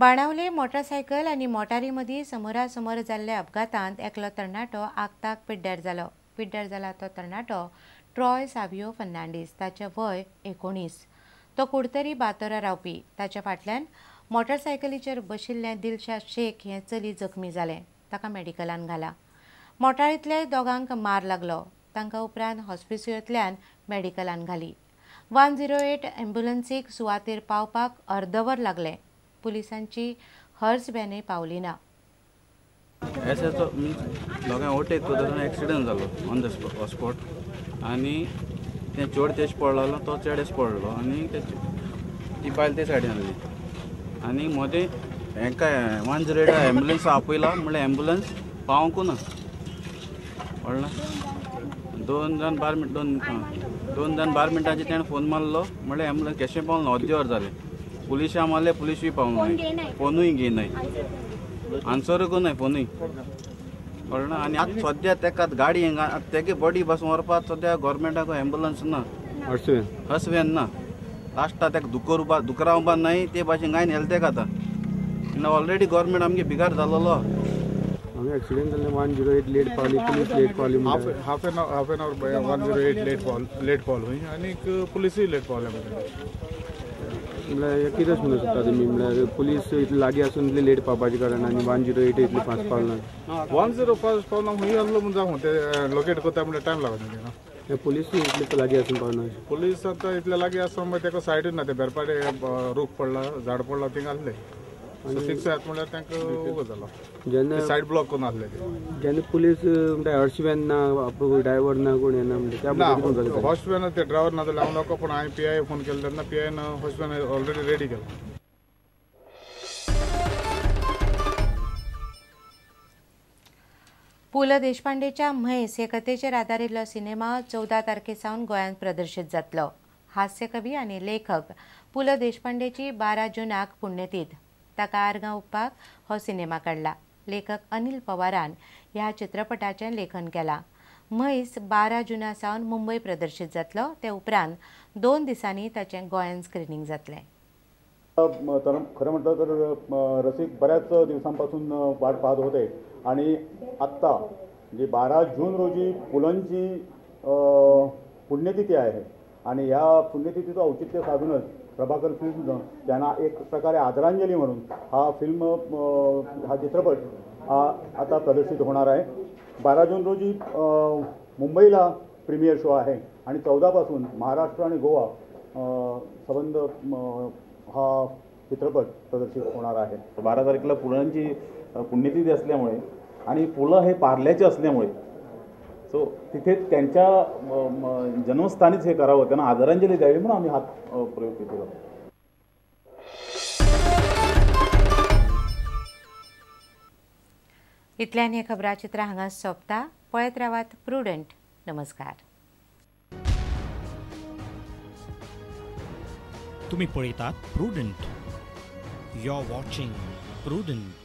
Benaulim motorcycle आनी मोटारी मदीं समोरासमोर जाल्ल्या अपघातांत एकलो तरणाटो आगताक पिड्ड्यार जालो. पिड्ड्यार जाला तो तरणाटो ट्रॉय सावियो फर्नांडीस. ताचें वय 19. तो कुडतरी बातोरा रावपी. ताच्या फाटल्यान मोटरसायकलीचेर बशिल्लें दिलशा शेख हें चली जखमी जालें. ताका मेडिकलान घाला. मोटारींतले दोगांक मार लागलो. तांकां उपरांत हॉस्पिसियोंतल्यान मेडिकलान घाली. 108 ॲम्ब्युलन्सीक सुवातेर पावपाक अर्दवर लागलें. पुलिसांची हर्स व्हॅनय पावली ना. एस एच मिन्स दोगांय ओवरटेक करतना एक्सिडंट जालो ऑन the spot आनी तें चोड तेज पडलेलो, तो चेडेच पडलो आनी ती बायल ते सायडीन आसली आनी मदें हेंका 108 एम्बुलन्स आपयला म्हणल्यार एम्बुलन्स पावोंकू ना, कळ्ळें. 2 जाण 12 मिनट, 2 जाण 12 मिनटांचे तेणें फोन मारलो म्हणल्यार एम्बुलन्स केशें पावना. अर्दें वर जालें. पुलिसां मारले, पुलिसूय पावना, फोनूय घेयनाय, आन्सरूय नाय फोनूय, कळ्ळें. आनी आतां सद्या तेका गाडी हिंगा तेगे बॉडी बसून व्हरपाक सद्या गोवोरमेंटाक एम्बुलन्स ना, हर्स व्हॅन ना. लास्टा तेका दुकर उबा दुकरा उबा नाय ते भाशेन गायन व्हेलें तेका. आतां ऑलरेडी गोवोरमेंट आमगे बिगार जालोलो. हांगा एक्सिडेंट जाल्ले, 108 लेट पावली, पुलीस लेट पावली. Half an hour 108 late पावल, लेट पावलो खंय आनीक पुलिसूय लेट पावले म्हणल्यार कितें म्हणूंक सोदता तुमी? म्हणल्यार पुलीस इतले लागीं आसून इतले लेट पावपाचें कारण आनी 108 इतले फास्ट पावना? 10 फास्ट पावना खंय आसलो म्हूण जावं ते लोकेट करता म्हणल्यार टायम लागता तेका. पुलीस इतले लागीं आसून पावना? पुलीस आतां इतले लागीं आसा मागीर तेका सायडून ना, ते बेरपाडे रूख पडला, झाड पडला थिंगा आसले. 6 येता म्हणल्यार तांकां उगो जालो. जेन्ना सायड ब्लॉक करून आसले ते. जेन्ना पुलीस म्हणटा हर्स व्हॅन ना, ड्रायव्हर ना, कोण येना म्हणटा, त्या ना हर्स व्हॅन ते ड्रायव्हर ना जाल्यार हांव नाका, पूण हांवें पी I phone केलो तेन्ना P I hearse van already ready केला. पु ल देशपांडेच्या म्हैस हे कथेचेर आदारिल्लो सिनेमा 14 तारखे सावन गोंयांत प्रदर्शीत जातलो. हास्यकवी आनी लेखक पु ल देशपांडेची 12 जूनाक पुण्यतीथ. ताका आर्गां ओंपपाक हो सिनेमा काडला. लेखक अनिल पवारान ह्या चित्रपटाचें लेखन केलां. म्हैस 12 जुना सावन मुंबय प्रदर्शीत जातलो. ते उपरांत 2 दिसांनी ताचें गोंयांत स्क्रिनींग जातलें. तर खरं म्हटलं तर रसिक बऱ्याच दिवसांपासून वाट पाहत होते आणि आत्ता म्हणजे 12 जून रोजी पुलंची पुण्यतिथी आहे आणि या पुण्यतिथीचं औचित्य साधूनच प्रभाकर फिल्म्सनं त्यांना एक प्रकारे आदरांजली म्हणून हा फिल्म, हा चित्रपट हा आता प्रदर्शित होणार आहे. 12 जून रोजी मुंबईला प्रीमियर शो आहे आणि 14पासून महाराष्ट्र आणि गोवा संबंध हा चित्रपट प्रदर्शित होणार आहे. 12 तारखेला पुलंची पुण्यतिथी असल्यामुळे आणि पुलं हे पार्ल्याचे असल्यामुळे सो तिथे त्यांच्या जन्मस्थानीच हे करावं, त्यांना आदरांजली द्यावी म्हणून आम्ही हा प्रयोग तिथे करतो. इतल्यान हे खबराचित्र हांगा सोंपता. पळयत रावात प्रुडंट. नमस्कार. तुम्ही पळयतात prudent. You are watching Prudent.